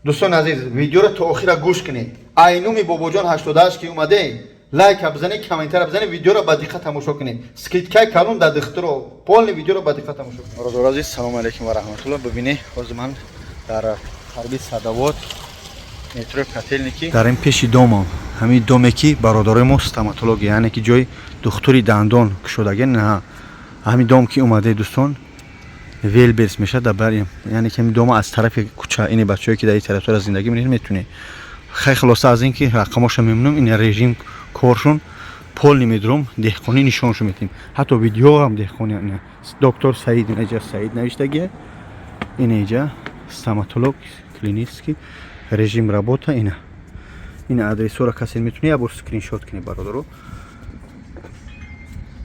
Дӯстони азиз, видеоро то охира гӯш кунед. Айнуми Бобоҷон 88 ки омаде, лайка бизанед, комментария бизанед, видеоро ба диққат тамошо кунед. Скидкаи калон дар духтуро, полный видеоро ба диққат тамошо кунед. Бародари азиз, салому алейкум ва раҳматулло. Бибинед, ҳозир ман дар қариби Садовод, метрои Котельники, дар ин пеши домам, ҳамин доме ки бародарои мо стоматология, яъне ки ҷои духтури дандон кушодаги. На, ҳамин дом ки омаде, дӯстон, Wildberries мешавад дар бар, яъне ки ҳамин дома аз тарафи кӯча. Ини бачаҳое ки дар ин территория зиндагӣ мекунед, метунед. Хай, хулоса, аз ин ки рақамоша мемонам, ин режим коршон полный медурам, деҳқонӣ нишоншо метиҳем, ҳатто видеоам деҳқонӣ. Доктор Саид, инаҷа Саид навиштагия, инаҷа стоматолог клинический, режим работа. Ина адресҳоро касе метуне як бор скриншот кунед, бародаро.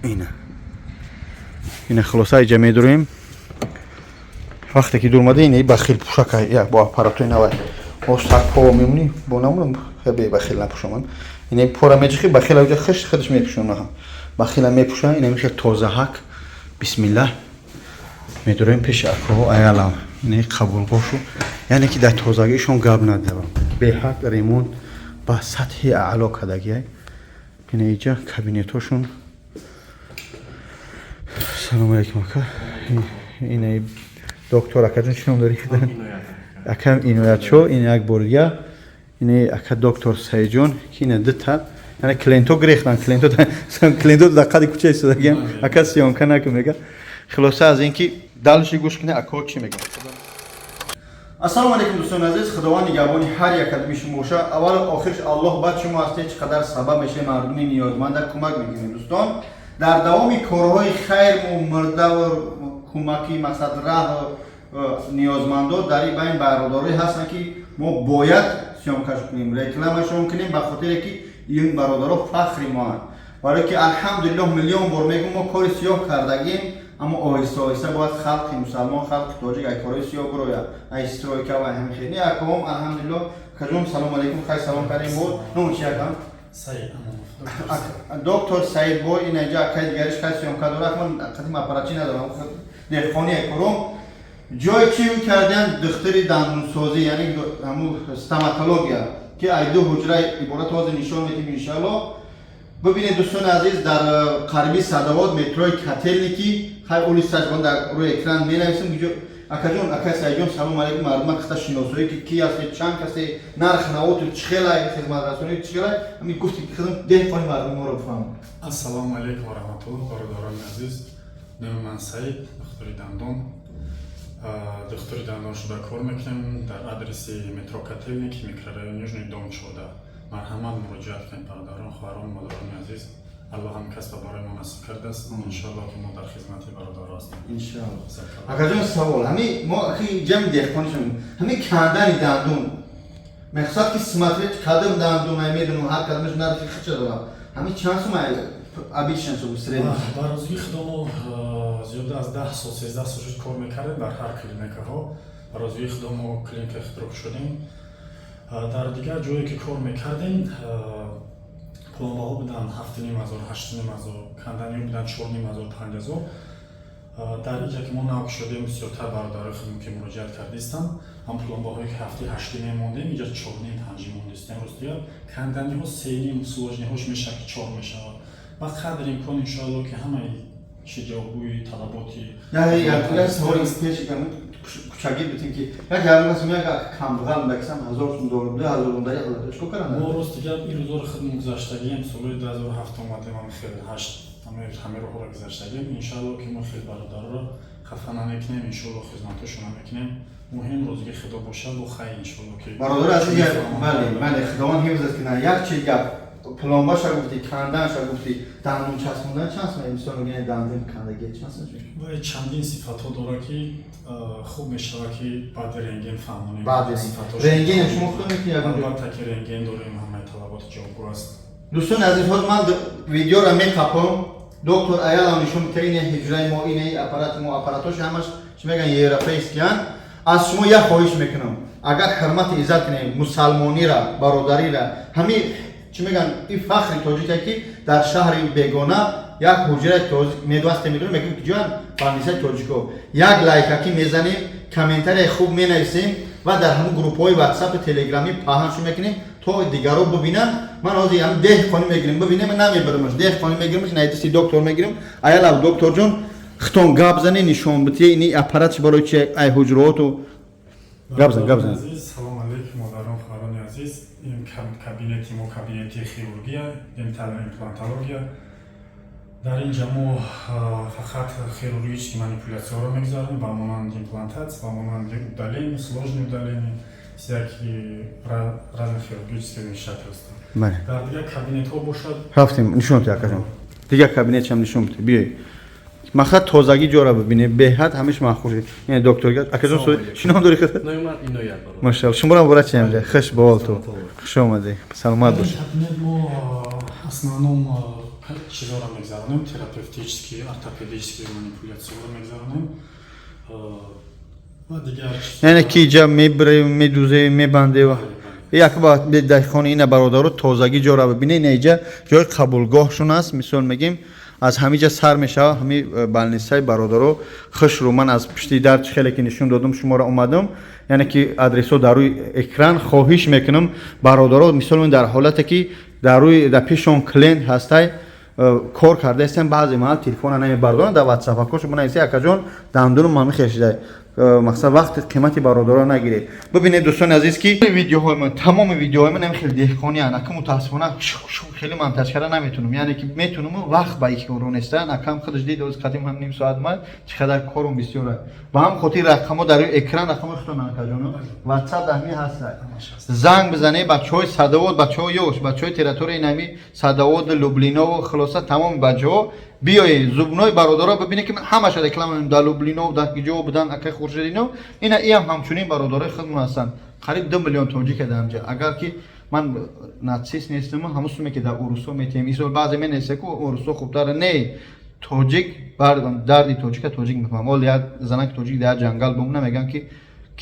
Ина, хулоса, иҷа медуроем. Вақте ки дур омада, ина бахил пӯшака як бо аппаратои навай остак по мемонӣ, бо намонам бе бахил напӯшоман. Ина пора меҷихи, бахила уҷа хиш худаш мепӯшона, бахила мепӯша. Ина меша тозаҳак. Бисмиллаҳ, медуроем пеши акоҳо. Аялам, ина қабулгоҳшу, яъне ки дар тозагиашон гап надорам, беҳад ремонт ба сатҳи аъло кардагиай. Ина иҷа кабинетҳошон. Салому алейкум, ака. Ина доктор, акаҷон, чӣ ном дорӣ? Ака Иноятшо. Ин як бор дига ина ака доктор Саидҷон, ки ина дута, яъне клиентҳо гирехтан, клиентҳо дар қади кӯча истодагиам. Ака, съёмка накун, мега. Хулоса, аз ин ки дальше гӯш кунед, акаҳо чӣ мегӯянд. Ассалому алейкум, дӯстони азиз. Худованд нигаҳбони ҳар як кадоми шумо боша. Аввалу охирш Аллоҳ, баъд шумо ҳастед, чӣ қадар сабаб мешавед, мардуми ниёзманда кӯмак мекунед. Дӯстон, дар давоми корҳои хайрму мурдаву кӯмаки мақсад раҳ ниёзмандо, дар ин байн бародарое ҳастанд, ки мо бояд съёмкаш кунем, рекламашон кунем, ба хотире ки ин бародаро фахри моанд. Барое ки, алҳамдулиллоҳ, миллион бор мегӯм, мо кори сиёҳ кардагим, аммо оҳиста оҳиста бояд халқи мусалмон, халқи тоҷик ай корҳои сиёҳ бирояд, ай стройка ва ҳамин хел. Аком, алҳамдулиллоҳ. Акаҷон, салому алейкум. Хай, салом кардем. Бо ном чи, акам? Саид Амонов. Доктор Саид. Бо инаҷа акаи дигариш хай съёмка дорад. Ман қадим аппаратчӣ надорам, деҳқони кором. Ҷой чи кардиан? Духтури дандунсозӣ, яъне ҳаму стоматология, ки ай ду ҳуҷра иборат, ҳозир нишон медиҳем, иншааллоҳ. Бибинед, дӯстони азиз, дар қариби Садовод, метрои Котельники. Хай, улицаш ман дар рӯи экран менависам. Акаҷон, акай Саидҷон, салому алейкум. Мардума қиста шиносоӣ, ки ки ҳастед, чанд касе, нарх навоту чӣ хелай, хизматрасонӣ чӣ хелай, ҳамин гуфти ки хизм деҳқони мардуми моро бифаҳмам. Ассалому алейкум ва раҳматуллоҳ, бародарони азиз. Номи ман Саид, духтури дандон. Духтури дандон шуда кор мекунем дар адреси метро Котельники, микрорайон Южный, дом 14. Марҳамат, муроҷиат кунед, бародарон, хоҳарон, модарони азиз. Аллоҳ ҳам касба барои мо насиб кардааст. Иншоаллоҳ, ки мо дар хизмати бародаро ҳастем. Иншоаллоҳ. Акаҷон, савол: ҳами мо ахи ҷамъи деҳқонишон, ҳами кандани дандун, мехосад ки смотреть кадом дандун, ай медунам, ҳар кадомаш нархи хича дорад. Ҳами чанд сум обычно, сум средний? Ба розигии Худо, мо зиёда аз 10 сол, 13 сол шуд, кор мекардем дар ҳар клиникаҳо. Ба розигии Худо, мо клиникаи худро кушодем. Дар дигар ҷое ки кор мекардем, пломбаҳо буданд 7500, 8500, канданиҳо буданд 4500, 5000. Дар иҷа ки мо нав кушодем, бисёртар бародарои худмо ки муроҷиат кардистанд, ҳам пломбаҳое ки ҳафти ҳашти мемондем, иҷа чорним, панҷи мондистем. Ростига, канданиҳо сеним, сложныйҳош мешавад ки чор мешавад. Ба қадри имкон, иншоалло, ки ҳамаи чи ҷавобгӯи талаботи. Як саволи пеш кучагӣ битем, ки як ягон як камбағал бакисам, 1000 сум доллар, 2000 сум, дар як чикор кардам? Мо, рости гап, ин рӯзоро худмон гузаштагием. Солҳои 2007 омадем, ҳами хел ҳашт ҳаме роҳҳоро гузаштагием. Иншоалло, ки мо хел бародарро хафа намекунем, иншоалло, хизматҳошо намекунем. Муҳим розигии Худо бошад, бо хайр, иншоалло, ки Бародари азиз, бале, бале, Худованд ҳифзат кунад. Як чи гап: пломбаша гуфтӣ, канданша гуфтӣ, дандун часпондан чанд сум? Мисол мегӯянд, дандун кандагӣ чанд сум? Вай чандин сифатҳо дорад, ки хуб мешавад, ки баъди рентген фаҳмонем. Баъди рентген шумо худ мекунед ягон? Албатта, ки рентген дорем, ҳамаи талаботи ҷавобгӯ аст. Дӯстони азиз, ҳозир ман видеоро меқапам, доктор аялам нишон медиҳад. Ине ҳуҷраи мо, ине аппарати мо, аппаратош ҳамаш, чӣ мегӯянд, европейскиян. Аз шумо як хоҳиш мекунам: агар ҳурмати иззат кунем мусалмонира, бародарира, ҳамин, чӣ мегӯянд, ин фахри тоҷика, ки дар шаҳри бегона як ҳуҷраи медвасте медонем, мегӯем, ки ҷоян больницаи тоҷико. Як лайкаки мезанем, комментарияи хуб менависем. Ва дар ҳамун группаҳои ватсапи, телеграмӣ паҳншу мекунем, то дигарро бибинанд. Ман ҳозир ҳам деҳқонӣ мегирем, бибинем, ман намебарамаш, деҳқонӣ мегиримаш, найдиси доктор мегирем. Аялав, докторҷон, хитон гап зане, нишон битие ини аппарат чи, барои чи, ай ҳуҷраоту гап зан, гап зан. Азиз, салом алейкум, модарон, хоҳарони азиз. Ин кабинети мо кабинети хирургия, дентальная имплантология. Дар ин ҷа мо фақат хирургический манипуляцияҳоро мегузаронем, ба монанди имплантатсия, ба монанди удаление, сложный удаление, всякие разные хирургические вмешательства. Дар дигар кабинетҳо бошад. Рафтем, нишон бите, акаҷон, дигар кабинетшам нишон бите. Биёй, мақсад тозагӣ ҷора бибине, беҳад ҳамеш маъқул. Ин доктор, акаҷон, чӣ ном дорӣ худат? Номи ман Иноят, бародар. Машалло, шуморо муборак чиям. Хуш ба ҳол ту, хуш омадӣ, саломат бош. Кабинет мо основном чизҳоро мегзаронем: терапевтический, ортопедический манипуляцияҳоро мегзаронем ва дигар. Яъне ки иҷа мебарем, медузем, мебандем як ба деҳқони. Ина, бародаро, тозагӣ ҷора бибине. Ина иҷа ҷои қабулгоҳшон аст. Мисол мегем, аз ҳамиҷа сар мешава ҳами больницаи бародаро. Хушрӯ, ман аз пишти дар чӣ хеле ки нишон додум шуморо, омадам, яъне ки адресҳо дар рӯи экран. Хоҳиш мекунам, бародаро, мисол дар ҳолате ки дар рӯи дар пешон клиент ҳастай, кор кардаистем, баъзе маҳал телефона намебардоранд, дар ватсапакошо бинависе: «Акаҷон, дандунум ҳами хешидай». Мақсад, вақти қимати бародаро нагиред. Бибинед, дӯстони азиз, ки видеоҳои ман, тамоми видеоҳои ман хеле деҳқониан. Ака, мутаассифона, хеле монтаж карда наметунам, яъне ки метунам, вақт ба икору неста. Акам худаш дид, оз қадим ҳам ним соат омад, чӣ қадар корум бисёра. Ба ҳам хотир рақамҳо дар рӯи экран, рақамҳои худтон, акаҷоно, ватсап даҳми ҳаста, занг бизанед. Бачаҳои Садовод, бачаҳои ёш, бачаҳои территорияи нами Садовод, Люблиново, хулоса, тамоми бачаҳо биёед, зубной бародаро бибинед, ки ман ҳамаша реклама дар Люблинов, дар ҷо будан. Акай Хуршедино, ина иам ҳамчунин бародарои худмон ҳастанд. Қариб 2 миллион тоҷика дар ҳамҷа. Агар ки ман нацист нестам, ҳамун суме ки дар урусо метиҳем, исол баъзе менависе ку урусо хубтара. Не, тоҷик дарди тоҷика тоҷик мефаҳмам. Ол як занаки тоҷик дар ҷангал бимона, мегӯянд ки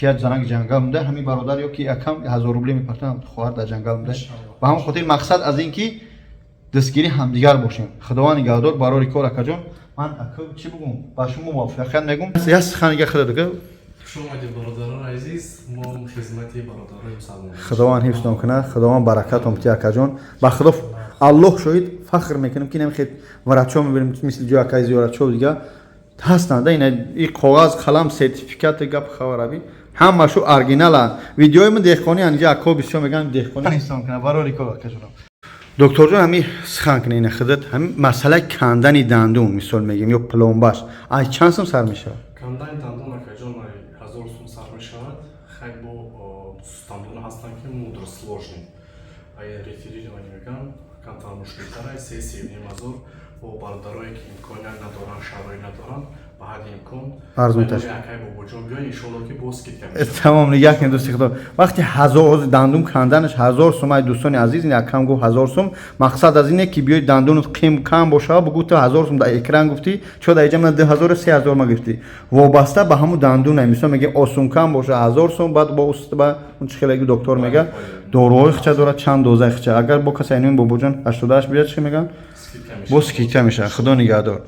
як занак ҷангал муда, ҳамин бародар ё ки якам 1000 рубле мепартам, хоҳар дар ҷангал муда. Ба ҳамон хотир мақсад аз ин ки дастгири ҳамдигар бошем. Худованд нигаҳдор, барори кор, акаҷон. Ман ака чӣ бугум, ба шумо муваффақият мегум. Як сухан дига худат дуга. Хуш омадед, бародарони азиз, мо хизмати бародарои мусалмон. Худованд ҳифзтон кунад, Худованд баракатон бити, акаҷон. Ба Худо, Аллоҳ шоҳид, фахр мекунем, ки намехед врачо мебинем, мисли ҷои акаи зиёратчо дига ҳастанд. Ина и коғаз, қалам, сертификати, гап хабараби, ҳамашу оригинала. Видеои ман деҳқони, анҷа ако бисёр мегӯянд деҳқони ҳифзтон кунад. Барори кор, акаҷонам. Докторҷон, ҳами сухан кунед, ина худат ҳами масъалаи кандани дандун, мисол мегӯем, ё пломбаш аз чанд сум сар мешавад? Кандани дандун, акаҷон, 1000 сум сар мешавад. Хай, бо дандун ҳастанд, ки мудро сложный, ай ретирирование мегӯянд, камтар мушкилтара, 3-3,5 ҳазор. Бо бародарое ки имконият надоранд, шароит надоранд, ба ҳадди имкон арзонтар. Акай Бобоҷон биён, иншоалло, ки бо скидка мешавад. Тамом, нигаҳ кунед, дӯсти худо, вақти ҳазор дандун канданаш 1000 сум. Ай дӯстони азиз, ин акам гуфт 1000 сум. Мақсад аз ине ки биёи, дандунат қим кам бошава, бугӯ: «Ту 1000 сум дар экран гуфтӣ, чо дар иҷа мана 2000, 3000 ма гуфтӣ?» Вобаста ба ҳамун дандуна, мисол меги, осон кам боша, 1000 сум, баъд бо ба он чи хеле доктор мега, доруҳои хича дорад, чанд дозаи хича. Агар бо касе айнин Бобоҷон 88 биёяд, чӣ мегӯянд? Скидка мешавад. Бо скидка мешавад. Худо нигаҳдор.